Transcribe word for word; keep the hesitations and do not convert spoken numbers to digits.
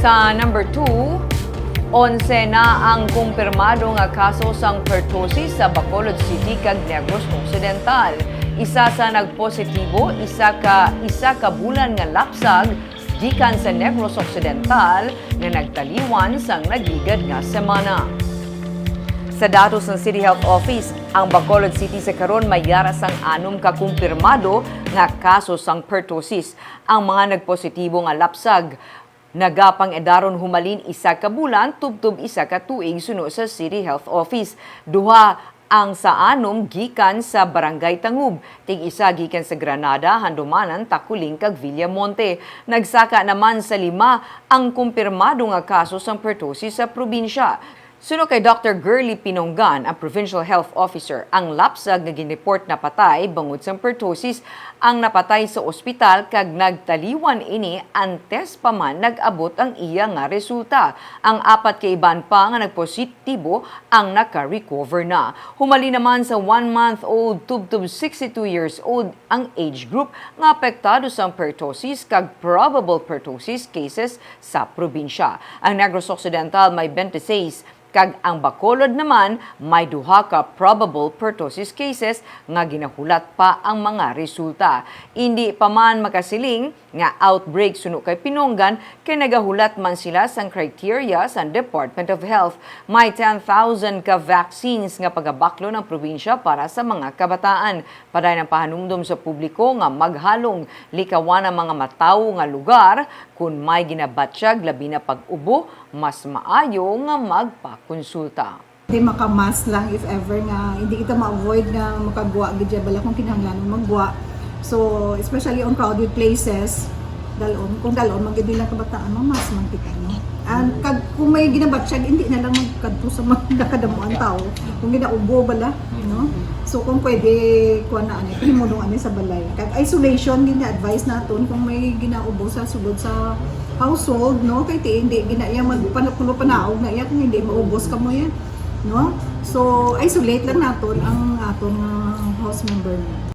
Sa number two, onse na ang kumpirmado nga kaso sang pertussis sa Bacolod City kag Negros Occidental. Isa sa nagpositibo, isa ka, isa ka bulan nga lapsag gikan sa Negros Occidental nga nagtaliwan sang nagligad nga semana. Sa datos sang City Health Office, ang Bacolod City sa karon may yara sang anom ka kumpirmado nga kaso sang pertussis. Ang mga nagpositibo nga lapsag nagapang-edaron humalin isa ka bulan tubtob isa ka tuig suno sa City Health Office. Duha ang sa anom gikan sa Barangay Tangub, tig-isa gikan sa Granada, Handumanan, Taculing, kag Villamonte. Nagsaka naman sa lima ang kumpirmado nga kaso sang pertussis sa probinsya. Suno kay Doctor Girly Pinonggan, ang Provincial Health Officer, ang lapsag nga ginreport napatay bangod sang pertussis ang napatay sa ospital kag nagtaliwan ini antes pa man nag-abot ang iya nga resulta. Ang apat ka iban pa nga nagpositibo ang naka-recover na. Humalin naman sa one-month-old tubtob sixty-two years old ang age group nga apektado sang pertussis kag probable pertussis cases sa probinsya. Ang Negros Occidental may twenty-six kag ang Bacolod naman may duha ka probable pertussis cases nga ginahulat pa ang mga resulta. Indi pa man makasiling nga outbreak suno kay Pinonggan kay nagahulat man sila sang criteria sang Department of Health. May ten thousand ka vaccines nga pagabaklon ang probinsya para sa mga kabataan. Padayon ang pahanumdom sa publiko nga maghalong likawan ang mga matawo nga lugar. Kon may ginabatyag, labi na pag-ubo, mas maayo nga magpakonsulta. Di maka-mask lang if ever nga hindi kita ma-avoid nga makagwa gid siya bala kung kinahanglan mo maggwa. So, especially on crowded places, dalon, kung dalon man gid nila kabataan, mamask man kita, no? And kag, kung may ginabatyag, hindi na lang magkadto sa mga nakadamuan tao. Kung ginaubo bala, no? So, kung pwede, kuha na ani, himo nung ani sa balay. Kag isolation, gina-advise naton kung may ginaubo sa sulod sa household, no? Kay ti, hindi, gina, iya magpanaog na iya kung hindi maubos ka mo yan, no? So, isolate lang naton ang aton nga house member niya.